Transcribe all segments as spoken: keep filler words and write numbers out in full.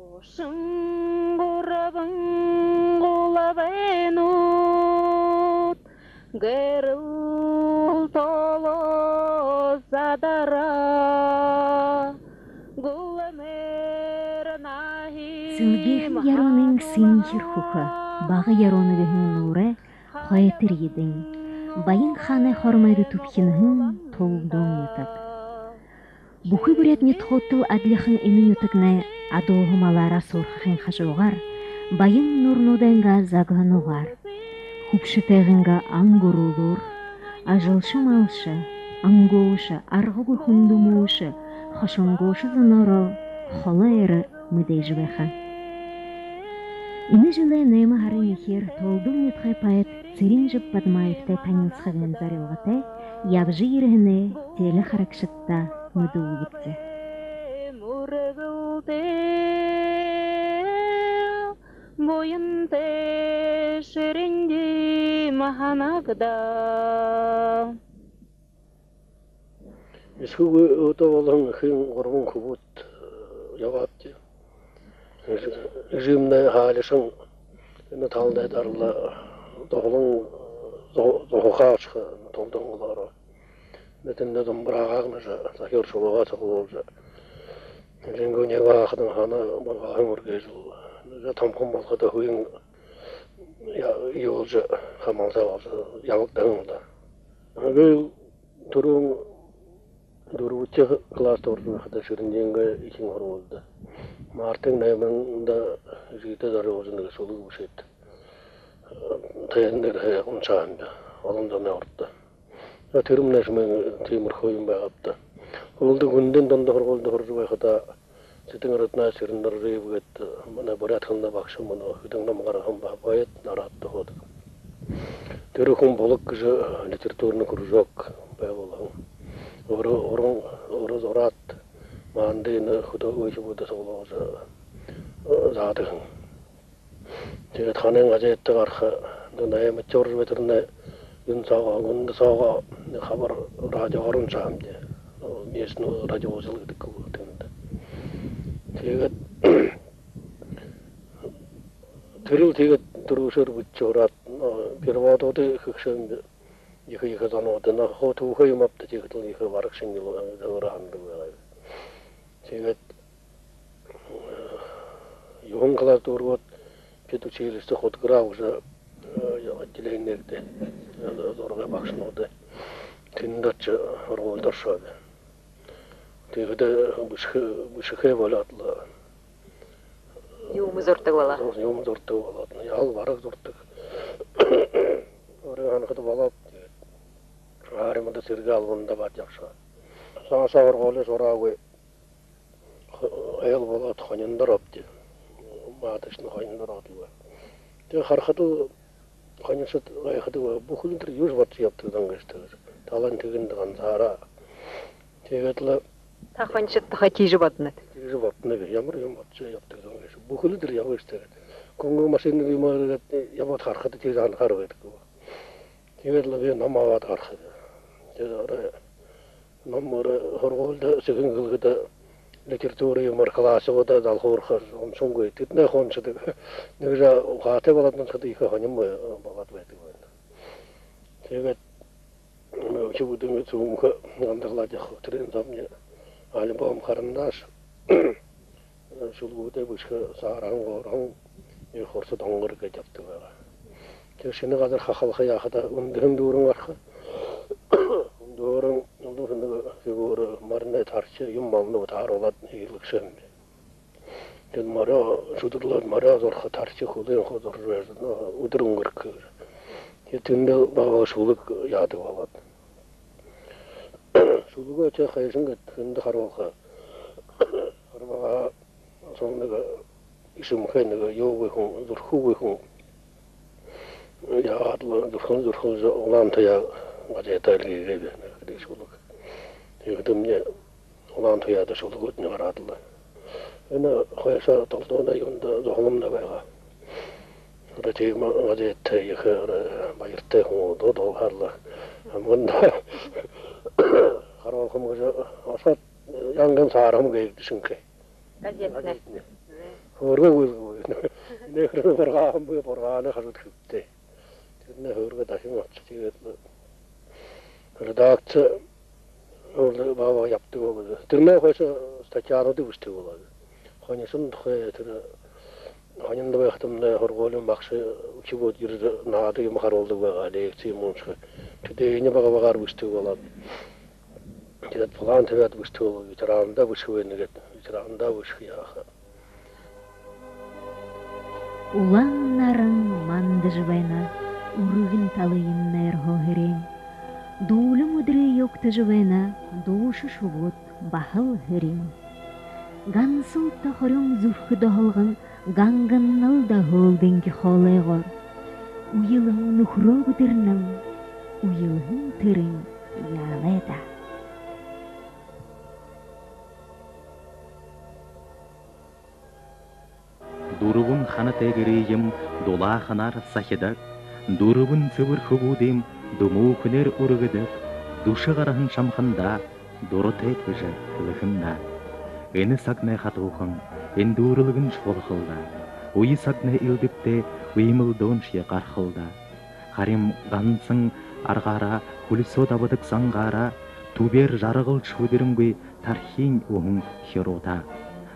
Шэн гурбан гулбайнууд гэрэл тоолоо задараа. Гүлмээр наһи Сэлгеэхэн Ярууна сэнхир хүхэ, Бага Яруунын нуурай хойто эрьедэнь, Баян хаанай хормойдо түбхинэһэн Тулдуун нютаг. Бүхы буряад нютагуудтал адлихан энэ нютагнай адууһа малаараа суурхахын хажуугаар, баян нуурнуудайнгаа загаһан угаар, хүбшэтэйнгээ ан гүрөөлөөр, ажалша малша, ангууша, аргагүй хүндэ мүшэ, хошонгууша зоноороо холо эрэ мэдээжэ байха. Энэ жэлэй найман һарын эхеэр Тулдуун нютагай поэт Цыренжаб Бадмаевтай танилсахын зорилготой ябажа ерэһэнээ телехарагшадта мэдүүлээбди. Мүргэлтэй, буянтай шэрэнги маһанагдаа. Эсэгэгүй одоо болон эхын гурбан хүбүүд, э, ябаабди. Эжымнай хаалишан энэ талдаа дарла доголон зо-, зохохоошхо Тулдуун голоороо. Нэтэн нэ домбраагаа нажа, захир шулуугаа сахуулжа. Лингү нэгэ ахадан хана багахан үргэжэл. Нажа тамхан болоходо хүйн я-, юулжа, хамаалсаа болжо, ябагдаһан лэ даа. Гэ Түрүүн дүрбэдэхи класс дүүргэжэ байхада Шэрэнжэнгэ эхин һургуулида. Мартын найманда эжыдээ зорюулжа нэгэ шүлэг бэшээд, тайзан дээрэ уншаһан би. Олон зоной урда. За, тэрэмнай шэмээ тиимэрхүү юм байгааб даа. Һүүлдэ Гүндын дунда һургуулида һуража байхада Цытын Раднаевич Цырендоржиев гээд манай буряад хэлэнэй багша, мүнөө хэдэн ном гаргаһан ба-, поэт, дараад тахадаг. Тэрэ хүн Булаг гэжэ литературный кружок байгуулһан. Өөрөө, уран, өөрөө зураад, маанадые, энэ хүдөөгэй үхибүүдые суглуулжа, э, заадаг һэн. Тиигээд ханын газетэ гараха, энэ наймадахи оржо бэдэрнэ, юун соогоо, Гүндэ соогоо хабар радиогоор уншаһамди. Местный радиоузел гэдэг гү, тэндэ. Тиигээд тэрэл тиигээд түрүүшээр бэшэжэ һураад, переводуудые хэһэн ехэ, ехэ зонууд, энэ хуу түүхэ юм ааб даа, тиигээд лэ ехэ бараг шэнги л зөөрэ һанадаг байгаа. Тиигээд юһэн класс дүүргээд, педучилище, Худаграа уже, э, отделение гэдэг, э, зурагай багшанартай. Тэндэ ошожо һургуулида ошооб. Тиихэдэ бэшэхэ, бэшэхэ болоод лэ. Юумэ зурадаг болоо. Юумэ зурадаг болоод. Яһала бараг зурадаг. Өөрөө һанахада болоод. Тиигээд армида сэрэгэй албанда абаад ябашоо. Саашаа һургуулида һураагүй. Айл болоод хонин доро орообди. Маточный хонин доро ороод лэ. Тиигээд харахада лэ хониншод гайхадаг байгаа. Бүхэли үдэр юушье бодожо ябадаг зон гээшэ даа. Талаан тиигэндэ гансаараа. Тиигээд лэ та хониншод тухай тиижэ бодонот? Тиижэ бодоно гээ. Ямар юумэ бодожо ябадаг зон гээшэб. Бүхэли үдэр ябадаг гээшэ даа. Хүнгэн машина юумэ гээд ябаад харахада, тиижэ һанахаар байдаг байгаа. Тиигээд лэ би ном абаад гараха. Тиигээд орой ном, орой һургуулида сэхэ хэлэхэдэ, литература юумээр классуудаа залхуурха, уншангүй. Тэдэнэй хуу уншадаг. Нэгэ жаа ухаатай болоод уншахада, ехэ һонин болоод байдаг байна. Тиигээд үхибүүдэй сүүмхэ гандаглаад ябаха. Тэрэн соомни альбом, карандаш, шүлэгүүдэй бэшэхэ саарһан, гоорһон, ехэ хурса донгор гээд ябадаг байгаа. Тиигээд шэнэ газар хахалха яахада, үндэһэн дүүрэн гараха. Дүүрэн, үндэһэн нэгэ фигура, моринай тархи, юумэ олоно, тааруулаад һиилгэшэһэн. Тиигээд мориёо шүдэрлээд, мориёо зураха, тархи, хүлынь хуу зуража байжа, нүгөө үдэр үнгэрхэ. Тиигээд тэндэ бага шүлэг яадаг болоод. Шүлэгөө тээ хайшан гээд, хэндэ харуулха. Харбагаа соонь нэгэ эшэмхэй, нэгэ юугүй хүн, зүрхэгүй хүн. Яагаад лэ зүрхэн зүрхэлжэ, «Улаан туяа» газетэ эльгээгээ байна, нэгэ шүлэг. Тиихэдэмни «Улаан туяада» шүлэгүүдынь гараад лэ. Энэ хойшоо Тулдуунай юундэ, зугаламда байгаа. Орой тиимэ газетэ ехэ, орой баяртай хүн дуу дуулахаар лэ. Амганда харуулхам гэжэ ошоод, янгын саарһам гээгдэшэнхэй. Газетэнь. Газетэнь. Хөөргөө гүйлгэбэ. Энээн хүрэнэ бургааһан бэ, бургаанай хажууда хэбтээ. Тэрэнээ хөөргөө дахин ошожо, тиигээд лэ редакци баһа бага ябадаг болоо. Тэрэнһээ хойшо статьянуудые бэшэдэг болоо. Хонишон тухай, тэрэ хониндо байхадамнай һургуулиин багша, үхибүүд ерэжэ, наада юумэ харуулдаг байгаа, лекци юумэ уншаха. Тэдээниие бага багаар бэшэдэг болоо. Тиигээд план табяад бэшэдэг болоо, ветерандаа бэшэхэ байна гээд, ветерандаа бэшэхэ яаха. Улаан наран мандажа байна үргэн талын нойрһоо һэреэн. Дуулим үдэрые угтажа байна дуушан шубууд баһал һэреэн. Гансал тохорюун зүрхэ доһолгон ганганал даа һөөлдэнги хоолойгоор. Үелһэн нүхэрөө бэдэрнэм, үелһэн тэрэнь яалай даа. Дүрбэн ханатай гэрыем дулааханаар сахидаг, дүрбэн сэбэр хүбүүдыем дүмүүхэнээр үргэдэг, дүшэ гараһан шамхандаа дуратайб гэжэ хэлэхэнь даа. Энэ сагнай хатуухан, эндүүрэлгэншье болохол даа. Үе сагнай элдэбтэй, үемэлдөөншье гарахал даа. Харин гансал аргаараа хүлисөөд абадаг зангаараа, түбиир жаргалшье үдэрэнгүй тархинь үһэн хируутаа.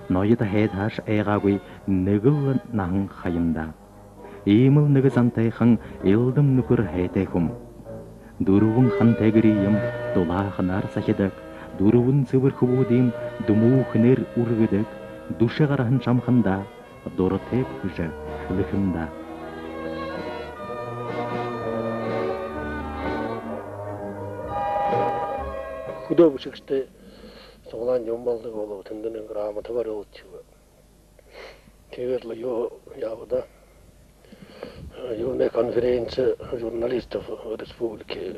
Ноёд һайдхааш айгаагүй нэгэл наһан хаяна даа. Иимэл нэгэ зантайхан элдэм нүхэр һайтай хүм. Дүрбэн ханатай гэрыем дулааханаар сахидаг, дүрбэн сэбэр хүбүүдыем дүмүүхэнээр үргэдэг, дүшэ гараһан шамхандаа дуратайб гэжэ хэлэхэнь даа. Хүдөө бэшэгшэдэй суглаан юумэ болодог болоо, тэндэнь грамота барюулдаг. Тиигээд лэ юу яаба даа. Юунэй, конференция журналистов республики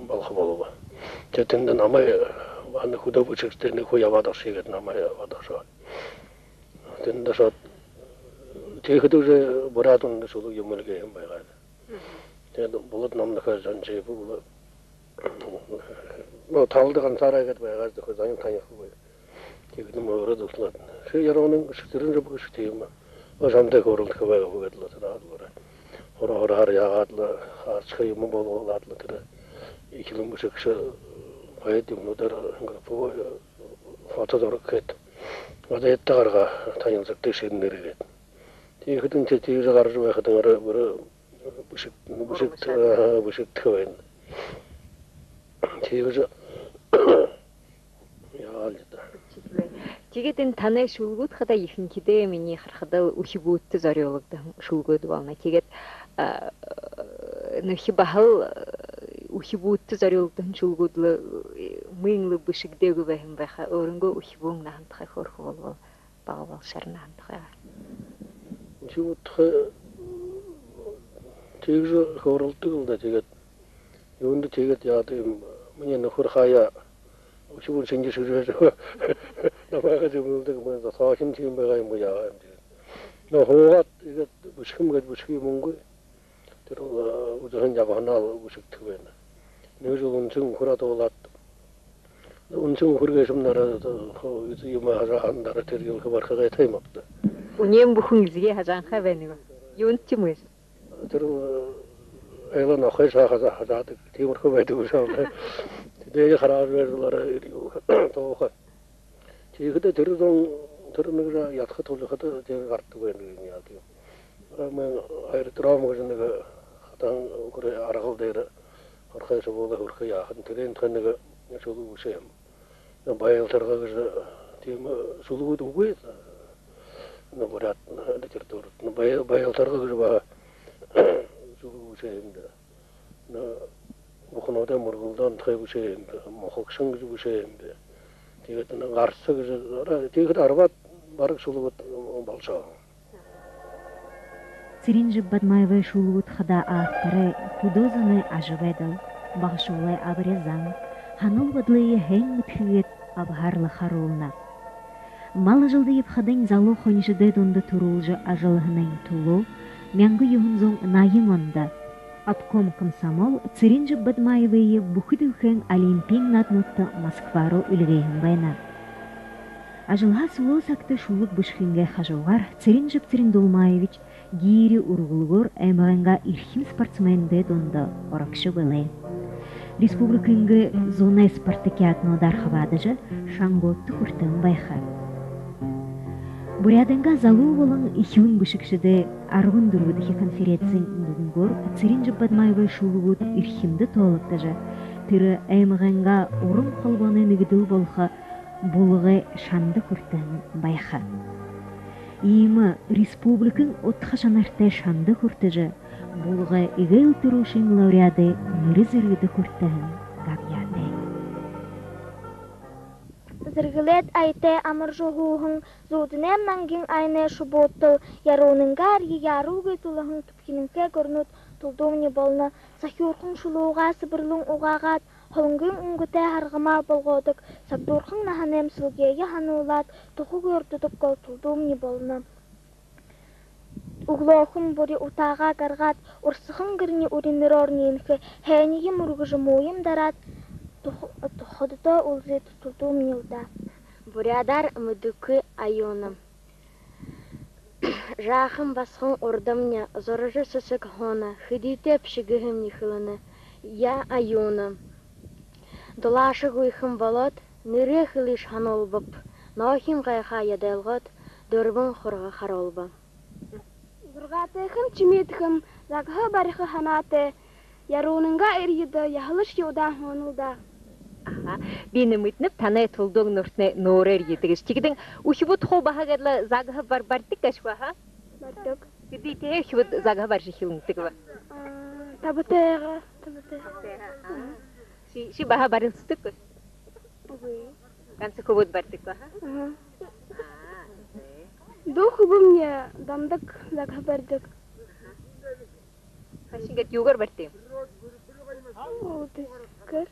болохо болобо. Тиигээд тэндэ намайе, манай хүдөө бэшэгшэдэй нэгэ хуу ябаад ошоё гээд, намайе ябаад ошоо. Тэндэ ошоод, тиихэдэ уже буряад үнэндэ шүлэг юумэ эльгээһэн байгаа. Тиигээд Булад Намнахаевич Жанжиев бол, ну, талада гансаараа гээд байгаа, зохёо зонин танихагүй. Тиихэдэ мүнөө өөрөө зүбшөөлөөд: «Ши Яруунын гэжэ, Цырен-Жаб гэжэ тиимэ, шамтай хөөрэлдэхэ байгааб», — гээд лэ тэрэ һураа-һураагаар яагаад лэ, хааша юумэ болгуулаад лэ, тэрэ эхилэн бэшэгшэ поэт юумэнүүдээр групповой фото зураг хээд, газетэ гаргаа, танилсагты шэнээр гээд. Тиихэдэнь тэ-, тиижэ гаража байхадань, өөрөө, өөрөө бэшэг-, бэшэг-, аа, бэшэгдэхэ байна. Тиигэжэ яагаал даа. Тиигээд энэ танай шүлэгүүд хадаа ехэнхидээ минии харахадал үхибүүдтэ зорюулагдаһан шүлэгүүд болоно. Тиигээд, а, нүхи баһал, а, үхибүүдтэ зорюулагдаһан шүлэгүүд лэ, э, мүн лэ бэшэгдээгүй байһан байха. Өөрынгөө үхибүүн наһан тухай хөөрэхэ болбол, бага болошоор наһан тухайгаа. Үхибүүд тухай тиигэжэ хөөрэлдэдэг лэ даа. Тиигээд юундэ тиигээд яадаг юм, минии нүхэр хаяа үхибүүн шэнги шэжэжэ намайе зэмэлдэг, мүн зосоохин тиимэ байгаа юм гү, яагаа юм тиигээд. Но һуугаад, тиигээд бэшэхэм гээд бэшэхэ юумэнгүй. Тэрэ, э, үзэһэн ябаһанаа лэ бэшэгдэхэ байна. Нэгэ жэл үншэн үхэр адуулаад, үншэн үхэр гээшэмнай, э, хо-, эзэ юумэ һажааһан дараа тэрэ юумэ бариха гайтай юм ааб даа. Үнеэн бүхэн эзэгээ һажаанхай байна гү? Юундэ тиимэ гээшэб? Тэрэ, э, айлын охой шахаа һажа-, һажаадаг, тиимэрхүү байдаг бэшэ ааб даа. Тэдээниие хаража байжа лэ, э, тоохо. Тиихэдэ тэрэ зон, тэрэ нэгэ жа-, ядаха тулахада, тэрэ гарадаг байна гэжэ яадаг юм. Мүн «Аэродром» гэжэ нэгэ хатан үхэрэй аргал дээрэ хорхой шубуулай хүрэхэ яахадань, тэрээн тухай нэгэ шүлэг бэшээ һэм. Баялтарга гэжэ тиимэ шүлэгүүд үгы. Но буряад литературада, но бая-, Баялтарга гэжэ баһа шүлэг бэшээ һэм даа. Но бүхэнүүдэй мүргэлдөөн тухай бэшээ һэм бэ, мухагшан гэжэ бэшээ һэм бэ. Тиигээд но гарса гэжэ, ара-, тиигээд арбаад бараг шүлэгүүд болошоо. Цырен-Жаб Бадмаевай шүлэгүүд хадаа авторай хүдөө зоной ажабайдал, багашуулай абари зан, һанал бодолые һайн мэдэхэ гээд абаһаар лэ харуулна. Мал ажалда ябахадань, залуу хонишодой дунда түрүүлжэ ажаллаһанайнь түлөө мянга юһэн зуун наян ондо обком комсомол Цырен-Жаб Бадмаевые бүхы дэлхэйн олимпиин нааднуудта Москва руу эльгээһэн байна. Ажалһаа сүлөө сагта шүлэг бэшэхынгээ хажуугаар Цыренжаб Цырендулмаевич гири үргэлгөөр аймагайнгаа эрхим спортсмендэй дунда орогшо бэлэй. Республикынгаа зунай спартакиадануудаар хабаадажа, шангуудта хүртэһэн байха. Буряадайнгаа залуу болон эхилэн бэшэгшэдэй арбан дүрбэдэхи конференциин дүнгөөр Цыренжаб Бадмаевай шүлэгүүд эрхимдэ тоологдожо, тэрэ аймагайнгаа уран холбооной нэгэдэл болохо Булагай шанда хүртэһэн байха. Иимэ республикын удха шанартай шанда хүртэжэ, Булагай эгээл түрүүшын лауреадай нэрэ зэргэдэ хүртэһэн габьяатай. Зэргэлээд аятай амаржа һууһан зүүдэнэйм нангин айнай шубуудтал Яруунынгаа эрье яаруулгүй тулаһан түбхинэнхэй гүрэнүүд тулдуумни болоно. Сахюурхан шулуугаа сэбэрлэн угаагаад, холонгын үнгэтэй харгамаа болгодог, сагдуурхан наһанайм сэлгеэ һануулаад, тухаг ёрдодог гол тулдуумни болоно. Үглөөхэн бүри утаагаа гаргаад, урсахан гэрни уринараар ниинхэ, һайниие мүргэжэ, мууем дараад, тух-, тухододоо үлзы тулдуумни лэ даа. Буряадаар «Мэдэхэгүй аюунам». Жаахан басаган урдамни зуража сэсэг һууна, хэдытэй бшэгэһэмни хэлэнэ: «Я, аюунам». Дулаашагүйхэн болоод, нэрээ хэлыш һануулбаб, ноохим гайхаа ядайлгоод, дүрбэн хурга харуулба. Зургаатайхам, чимээтэйхэм, загаһа бариха һанаатай, Яруунынгаа эрьедэ яһалашье удаан һууна лэ даа. Аха. Би нэ мэдэнэб, танай Тулдуун нюуртанай нуурай эрьедэ гэжэ. Тиихэдэнь үхибүүд хуу баһа гээд лэ загаһа бар-, баридаг гээшэ гү, аха? Баридаг. Хэдытэйһээ үхибүүд загаһа барижа эхилнэдэг бэ? Аа, табатайгаа, табатай. Табатайгаа, аа. Ши, ши баһа барилсадаг гүш? Үгы. Ганса хүбүүд баридаг гү, аха? Аха. Аа, зэ. Дүү хүбүүмни дамдаг, загаһа баридаг. Аха. Хайшан гээд, юугээр баридаг юм? Удочкаар.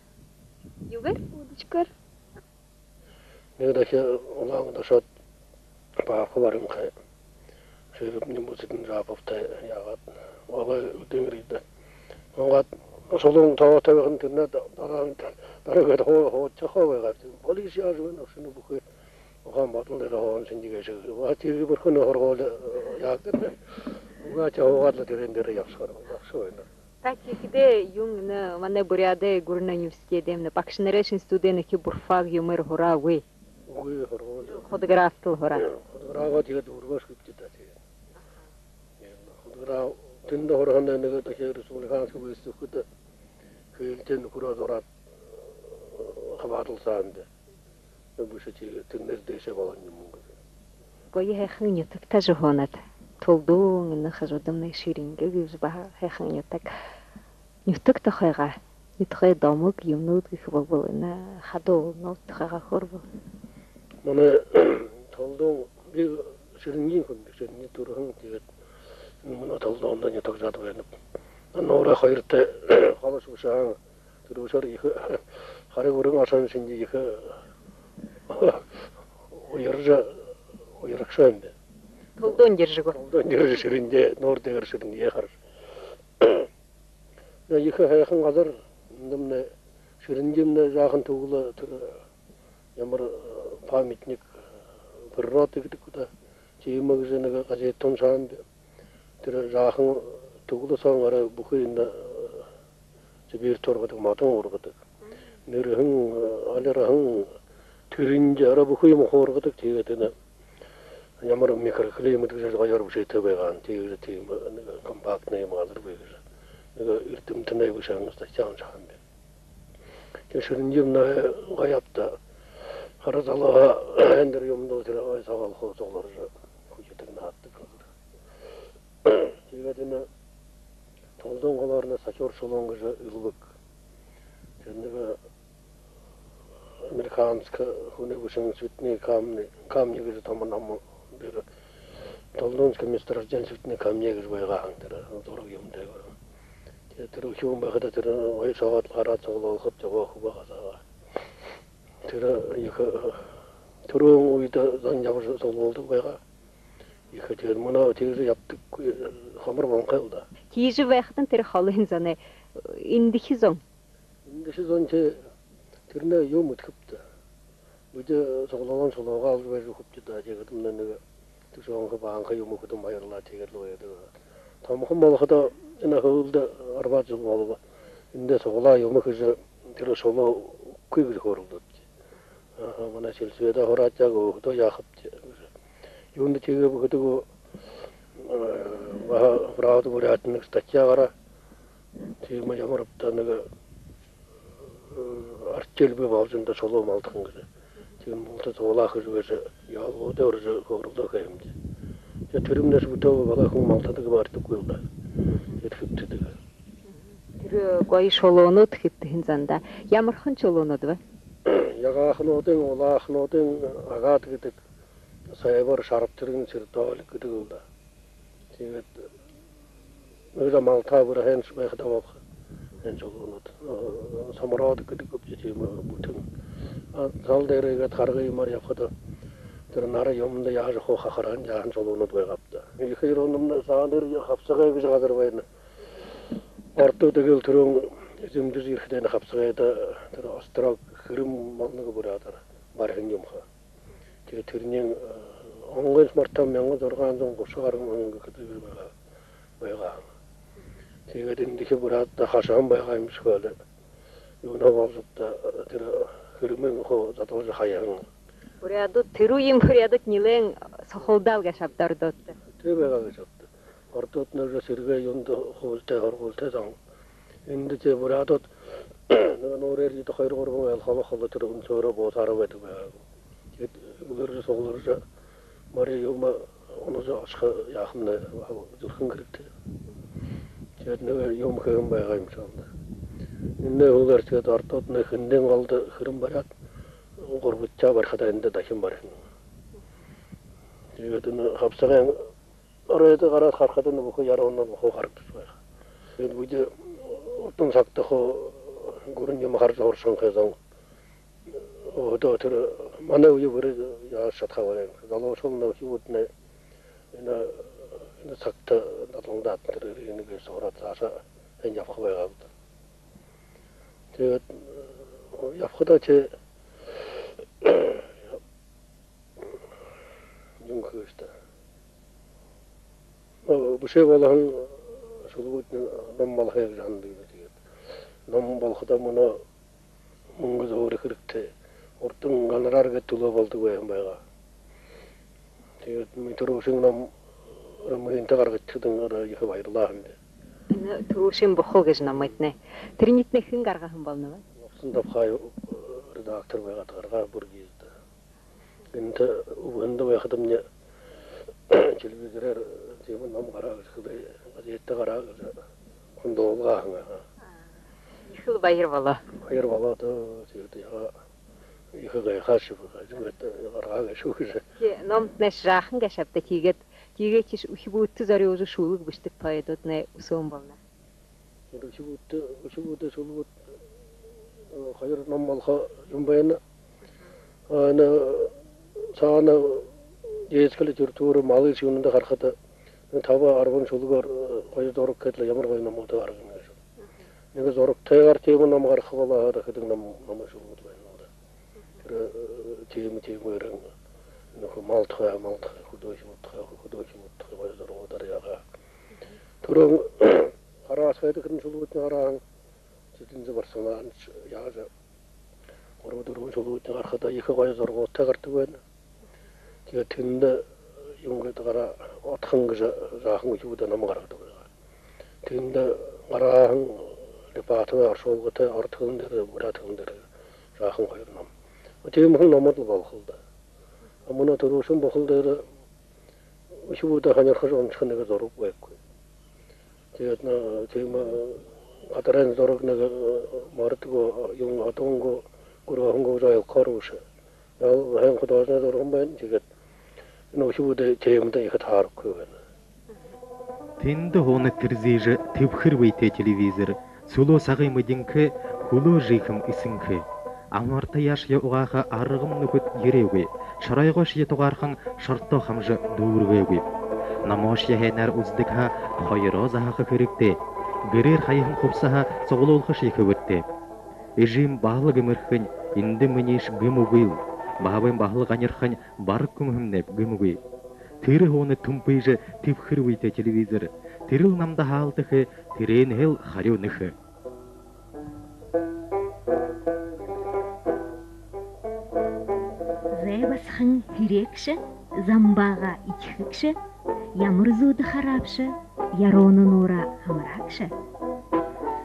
Юугээр? Удочкаар. Нэгэ дахин Улаан-Үдэдэ ошоод, баабхай барин хай. Шэрэбни бү сэдэн жаабабта яагаад. Угаа үдын эрьедэ. Угаад шулуун тоотой байхань, тэрэнээ да-, дараа, дараа гээд хуу-, хуу-, хуу байгаа. Полис яажа байна, ошоно бүхы. Ухаан бодол дээрэ һууһан шэнги гээшэ. Угаа тиигэжэ бэрхэнэ һургуули, э, яагаад. Угаа тиигээд угаад лэ тэрээн дээрэ ябашахаар, ябашаха байна. Та тиихэдээ юун, энэ манай Буряадай гүрэнэй университедэй, энэ багшанарай институдэй нэгэ бурфак юумээр һураагүй? Үгы, һураагүй. Худаграфта лэ һураа. Худаграфаа тиигээд үргөөшэ хэбтээ даа, тиигээд. Худаграф тэндэ һураһан, нэгэ дахин республиканска выставкада хээлтэй нүхэрөө зураад, э, хабаадалсаһан даа. Бэшэ, тиигээд тэрэнээр дээшээ болоно юм гү. Гоё һайхан нютагтаа ошожо һуунат. Тулдуун, энэ хажуудамнай Шэрэнги гэжэ баһа һайхан нютаг. Нютаг тухайгаа, нютагай домог юумэнүүд гэхэ болбол, энэ хада ууланууд тухайгаа хөөрбэл. Манай Тулдуун, би Шэрэнгиин хүн, Шэрэнги түрэһэн, тиигээд мүнөө Тулдуунда нютагжаад байнаб. Нуурай хоёртой холошье бэшэ һэн. Түрүүшээр ехэ харин гүрэн ошоһон шэнги ехэ уяржа, уярагша юм бэ. Тулдуун ерэжэ гү? Тулдуун ерэжэ, Шэрэнги, нуур дээрэ Шэрэнги харжа. Ехэ һайхан газар, эндэмнай Шэрэнгимнай жаахан түгэлөө, тэрэ ямар, э, памятник, э, природы гэдэг гү даа. Тиимэ гэжэ нэгэ газетэ уншаһан би. Тэрэ жаахан түгэлөө соонь арай бүхы энэ, э, Сибирьтэ ургадаг, модон ургадаг. Нэрһэн, э, алирһан, тэрэнги арай бүхы юумэ ургадаг. Тиигээд энэ ямар микроклимат гэжэ гоёор бэшээтэй байгаа. Тиигээд тиимэ, э, нэгэ компактна юумэ газар бии гэжэ. Нэгэ эрдэмтэнэй бэшэһэн статья уншаһан би. Тэрэ Шэрэнгимнай гоё ааб даа. Хара залууһаа эндэр юумэндэ тэрэ ой сагаалха сугларжа, хүхитэг нааддаг. Тиигээд энэ Тулдуун голоорнь Сахюур шулуун гэжэ элбэг. Тэрэ нэгэ американска хүнэй бэшэһэн цветные камни, камни гэжэ томо ном. Тэрэ Тулдуунска месторождение цветных камней гэжэ байгаа һэн, тэрэ зураг юумэтэй. Тиигээд тэрэ үхибүүн байхада тэрэ ой сагаад, хараад суглуулхаб, зобоо хүбөө хазаагаа. Тэрэ ехэ, э, түрүүн үедэ зон ябажа суглуулдаг байгаа. Ехэ, тиигээд мүнөө тиигэжэ ябадаггүй, хомор болонхой лэ даа. Тиижэ байхадань тэрэ холын зоной, э, эндэхи зон. Эндэхи зон тэ-, тэрэнээ юу мэдэхэб даа. Бидэ суглуулан шулуугаа олжо байжа үгэхэбди даа, тиигээд мүнөө нэгэ түшөөнхэ, баанхэ юумэ хэдэн баярлаа, тиигээд лэ байдаг. Томохон болоходоо, энэ һүүлдэ арбаад жэл болобо, эндэ суглаа юумэ хэжэ, тэрэ шулуу үгэхэгүй гэжэ хөөрэлдөөбди. Аха, манай сельсоветһээ һураажа, өөһэдөө яахабди. Юундэ тиигээб гэхэдэ, э, баһа «Правда Бурятии» нэгэ статья гараа. Тиимэ, ямар бэ даа, нэгэ, э, артель бии болжо, эндэ шулуу малдаха гэжэ. Тиимэ болтор суглаа хэжэ байжа, яалгуудаа уряжа хөөрэлдөө ха юм даа. Тиигээд тэрэмнай шүтөө болоо, хүн малдадаг, бардаггүй лэ даа. Эдэ хэбтээдэг. Тэрэ гоё шулуунууд хэбтэһэн зандаа. Ямархан шулуунууд бэ? Ягаахануудынь, улаахануудынь «Агат» гэдэг, «Сайбар», «Шарбатэргын», «Сердолик» гэдэг лэ даа. Тиигээд нэгэ жаа малта бэрхэншье байхада болохо. Энэ шулуунууд, э, «Самородок» гэдэг гүб даа, тиимэ бүтэн. А, тал дээрэ иигээд харгы юумээр ябахада, тэрэ нара юумэндэ яажа хуу хахарһан, яаһан шулуунууд байгаа бэд даа. Ехэ Ирономнай саанаар Хабсагай гэжэ газар байна. Ородууд эгээл түрүүн зэмэдэжэ ерэхэдээ, энэ Хабсагайда тэрэ острог, хэрэм болоно гэ, буряадаар бариһан юм ха. Тиигээд тэрэниие, э, онгойнь мартаа, мянга зургаан зуун гуша гаран он гэхэдэ байгаа, байгаа. Тиигээд эндэхи буряадта хашаһан байгаа юм шэнги лэ. Юунһээ болжо бэ даа, тэрэ хэрэмынь хуу задалжа хаяһан. Буряадууд, тэрэ үеын буряадууд нилээн сухалдаал гээшэ ааб даа ородуудта. Тиимэ байгаа гээшэ ааб даа. Ородууд нэгэ жаа сэрэгэй юундэ, хуулитай, һургуулитай зон. Эндэ тээ буряадууд нэгэ нуураар иигээд хоёр-гурбан айл холо холо тэрэ үнсөөрөө буусаараа байдаг байгаа. Тиигээд үглөөрөө сугларжа, мори юумэ унажа, ошохо яахамнай зүрхэн хэрэгтэй. Тиигээд нэгэ юумэ хэһэн байгаа юм шэнги даа. Энээнэй һүүлээр тиигээд ородууд нэгэ Хэндын голдо хэрэм бариад, гурбадахяа барихадаа эндэ дахин бариһан. Тиигээд энэ Хабсагайн оройдо гараад харахада, энэ бүхы Яруунууд бүхы харагдажа байгаа. Тиигээд бидэ урдын сагта хуу гүрэн юумэ хаража һурашаһан ха зон. Өөһэдөө тэрэ манай үе бүри яажа шадахаа болоо юм. Залуушуулнай, үхибүүднай энэ, энэ сагта даландаад, тэрэ эрээнэ гээ һураад, саашаа ябаха байгаа бэд даа. Тиигээд, э, ябахадаа тээ юун гэхэ юм даа. Ну, бэшээ болоһон шүлэгүүднай ном болохо гэжэ һанадаг юм. Тиигээд ном болоходоо мүнөө мүнгэ зөөри хэрэгтэй. Урдань гонорар гээд түлөө болодог байһан байгаа. Тиигээд ми түрүүшын ном Рамхинта гаргажа, тэдэн орой ехэ баярлаа һэн даа. Энэ түрүүшын «Бухал» гэжэ номыетнай. Тэрэниитнай хэн гаргаһан болоноб? Лопсон Дабхаев, э, редактор байгаад гаргаа Бургииз даа. Энтэ үбһэндэ байхадамни телевизорээр тиимэ ном гараа гэжэ, газетэ гараа гэжэ хүндэ уулгаа һэн. Ехэл баяр болоо. Баяр болоо даа, тиигээд яагаа, ехэ гайхаашье бэзэ, гаргаа гээшэ гү гэжэ. Тии, номтнайшье жаахан гээшэ ааб даа, тиигээд, тиигээд тиишээ үхибүүдтэ зорюулжа шүлэг бэшэдэг поэдүүднай үсөөн болоно. Үхибүүдтэ, үхибүүдэй шүлэгүүд, э, хоёр ном болохо юм байна. А, энэ саана детскэ литература, малыш юунда харахада, энэ таба-арбан шүлэгөөр, э, хоёр зураг хээд лэ, ямар гоё номууд гаргана гээшэб. Нэгэ зурагтайгаар тиимэ ном гараха болоо һаа, хэдэн ном, номой шүлэгүүд байна лэ даа. Тэрэ, э, тиимэ, тиимэ ерэн, нүхэ мал тухай, мал тухай, хүдөө үхибүүд тухай, хүдөө үхибүүд тухай гоё зурагуудаар яагаа. Түрүүн Хараасхайда хэдэн шүлэгүүднай гараһан, Цыдензэ Барсаганаевич, яажа, гурба-дүрбэн шүлэгүүднай гарахада, ехэ гоё зурагуудтай гарадаг байна. Тиигээд тэндэ юун гээд гараа, «Отхон» гэжэ жаахан үхибүүдэй ном гарадаг байгаа. Тэндэ гараһан Липатовай оршуулгатай, ород хэлэн дээрэ, буряад хэлэн дээрэ жаахан хоёр ном. Тиимэхэн номууд лэ болохол даа. А мүнөө түрүүшын «Бухал» дээрэ үхибүүдые һонирхожо уншаха нэгэ зураг байхагүй. Тиигээд, ну, тиимэ, э, гадарай зураг нэгэ, э, морид гү, юун, одон гү, гүрөөһэн гү, ойлгохоор бэшэ. Яал һайн художественный зураг байна, тиигээд энэ үхибүүдэй тиимэдэ ехэ таарахагүй байна. Тэндэ һуунаг тэрзыжэ, тэбхэр бэетэй телевизор, сүлөө сагай мэдэнхэй, хүлөө жэхэм эсэнхэй. Амһартаяашье угааха аргам нүхэд ерээгүй, шоройгоошье тугаархан шорто хамжа дүүргээгүй. Номоошье һайнаар үзэдэг һаа, хоёроо заһаха хэрэгтэй. Гэрээр хаяһан хубсаһаа суглуулхашье хэбэртэй. Эжым баалаг эмэрхэнь, эндэ минииш гэм үгыл. Баабайн баһал ганирхань бараг гүмһэмнэйб гэмгүй. Тэрэ һууна түмпыжэ тэбхэр бэетэй телевизор. Тэрэл намда һаалта хэ, тэрээнһээл харюу нэхэ. Зай басаган һэреэгшэ, замбаагаа эдихэгшэ, ямар зүүдэ хараабши, ярууна нуураа хамараагши.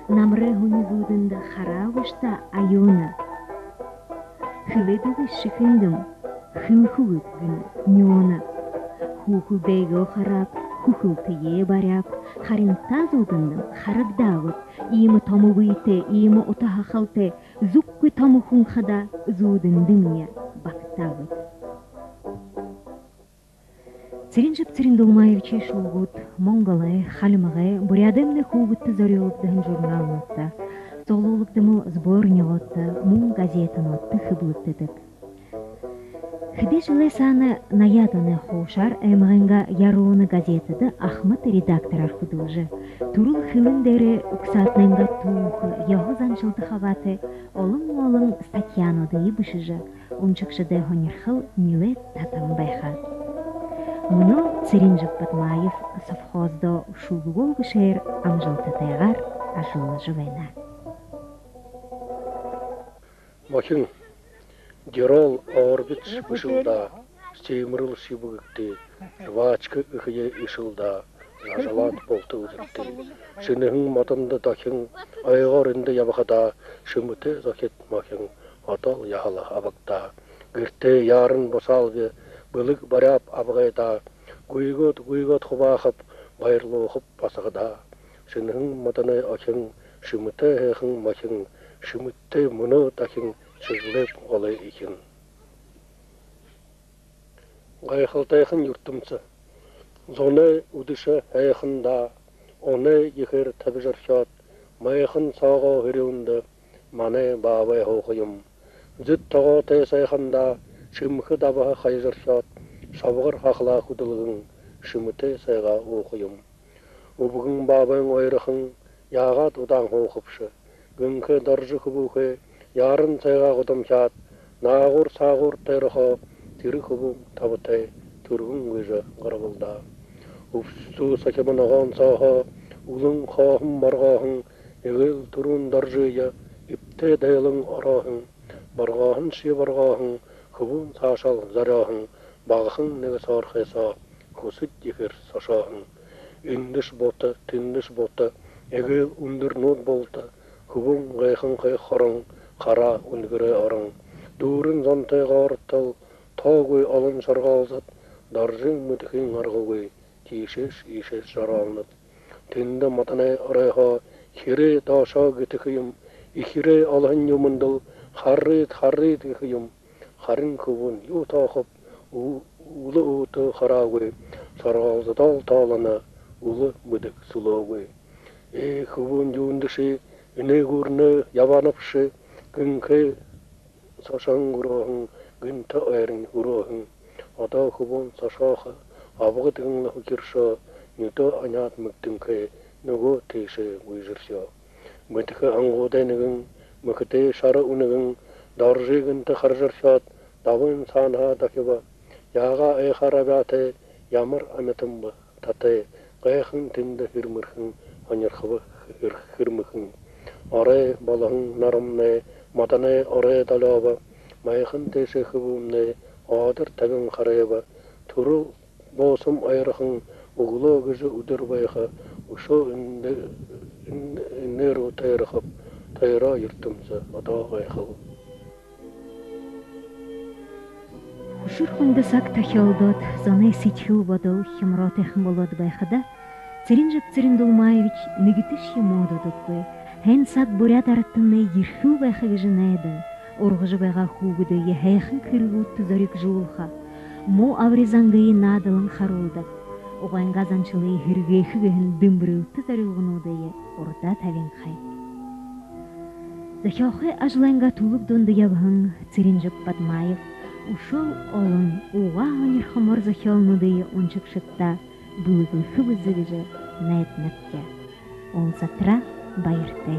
Намарай һүни зүүдэндэ хараагүйш даа, аюуна. Хэлээдүйгүйш шэхэндэм, хэлэхэгүйб гэнэ нюуна. Хүүхэлдэйгөө харааб, хүхэлтэеэ баряаб, харин таа зүүдэндэнь харагдаагүйб иимэ томо бэетэй, иимэ ута һахалтай, зүггүй томо хүн хадаа зүүдэндэмни багтаагүйб. Цыренжаб Цырендулмаевичай шүлэгүүд Монголой, Хальмагай, Буряадаймнай хүүгэдтэ зорюулагдаһан журналнуудта, суглуулагдамал сборнигуудта, мүн газетэнүүдтэ хэблэгдэдэг. Хэды жэлэй саана, наяад оной хуушаар, аймагайнгаа «Ярууна» газетэдэ ахамад редактораар хүдэлжэ, түрэл хэлэн дээрээ угсаатанайнгаа түүхэ, ёһо заншалда хабаатай олон-олон статьянуудые бэшэжэ, уншагшадай һонирхол нилээд татан байха. Мүнөө Цыренжаб Бадмаев совхоздоо шүлэгөө гэшээр амжалтатайгаар ажаллажа байна. Мохин. Дирол орбит бэшэл даа, стимерл шэбэгэгты, жвачка эхые ишэл даа, жажалаад болто үзэгты. Шэнэһэн модондо дохин, ойгоор эндэ ябахадаа, шэмэтэй зохид мохин, одоол яһала абагдаа. Гэртээ яаран бусаалби, бэлэг баряаб абгайдаа, гүйгөөд, гүйгөөд хубаахаб, баярлуухаб басагадаа. Шэнэһэн модоной охин, шэмэтэй һайхан мохин, шэмэдтэй мүнөө дахин шэглээб голой эхин. Гайхалтайхан юртэмсэ. Зунай үдэшэ һайхан даа, оной ехээр табижархёод, майхан соогоо һэрюундэ манай баабай һууха юм. Зэд тогоотой сайхан даа, шэмхэ дабаһа хаяжархёод, шобгор һахалаа хүдэлгэн, шэмэтэй сайгаа ууха юм. Үбгэн баабайн ойрохон, яагаад удаан һуухабши? Гэнхэ Доржи хүбүүхэй яаран сайгаа гудамхяад, наагуур саагуур тойрохоо, тэрэ хүбүүн табатай түргэн гүйжэ гарабал даа. Үбсүү сахима ногоон сооһоо үлэн хооһон боргооһон, эгээл түрүүн Доржие эбтэй дайлан орооһон, боргооһон шье боргооһон, хүбүүн саашаал зорёоһон, багахан нэгэ соорхой соо хүсэд ехээр сошооһон. Эндэш бута, тэндэш бута, эгээл үндэрнүүд булта, хүбүүн гайханхай хорон, хараа үнэгэрэй орон. Дүүрэн зонтой гоортол тоогүй олон шоргоолзод, Доржын мэдэхын аргагүй, тиишээш иишээш шороолнод. Тэндэ модоной оройһоо хирээ доошоо гэтэхэ юм, эхирээ олоһон юумэндэл харыт, харыт гэхэ юм. Харин хүбүүн юу тоохоб, ү-, үлэ өөтөө хараагүй, шоргоолзодоол тоолоно, үлэ мэдэг сүлөөгүй. Ээ, хүбүүн юундэши, энээгүүрнэ ябанабши, гэнхэ сошон гүрөөһэн, гэнтэ ойрон хүрөөһэн. Одоо хүбүүн сошоохо, абгад гэнлэ хүхиршөө, нюдөө аняад мэгдэнхэй, нүгөө тиишээ гүйжэршөө. Мэдэхэ ангуудай нэгэн, мэхэтэй шара үнэгэн, Доржи гэнтэ харажархёод, дабын саанаһаа дохибо. Яагаа айхаар абяатай, ямар амитан бэ татай, гайхан тэндэ хэрмэрхэн, һонирхобо хэр-, хэрмэхэн. Орой болоһон нарамнай, модоной орой долёобо, майхан тээшээ хүбүүмнай одор табин харайба. Түрэл буусам ойрохон, үглөө гэжэ үдэр байха, үшөө эндэ, эн-, энээн руу тойрохоб, тойроо юртэмсэ, одоо гайхал. Хүшэр хүндэ саг тохёолдоод, зоной сэдьхэл бодол хямроотойхон болоод байхада, Цыренжаб Цырендулмаевич нэгэтэшье муудадаггүй. Һайн саг буряад арадтамнай ерэхэл байха гэжэ найдан, ургажа байгаа хүүгэдые һайхан хэрэгүүдтэ зоригжуулха, муу абари зангые наадалан харуулдаг, угайнгаа заншалые һэргээхэ гэһэн дэмбэрэлтэ зорилгонуудые урдаа табинхай. Зохёохы ажалайнгаа түлэг дунда ябаһан Цыренжаб Бадмаев үшөөл олон угаа һонирхомор зохёолнуудые уншагшадтаа бэлэглэхэ бэзэ гэжэ найданабди. Уулзатараа баяртай.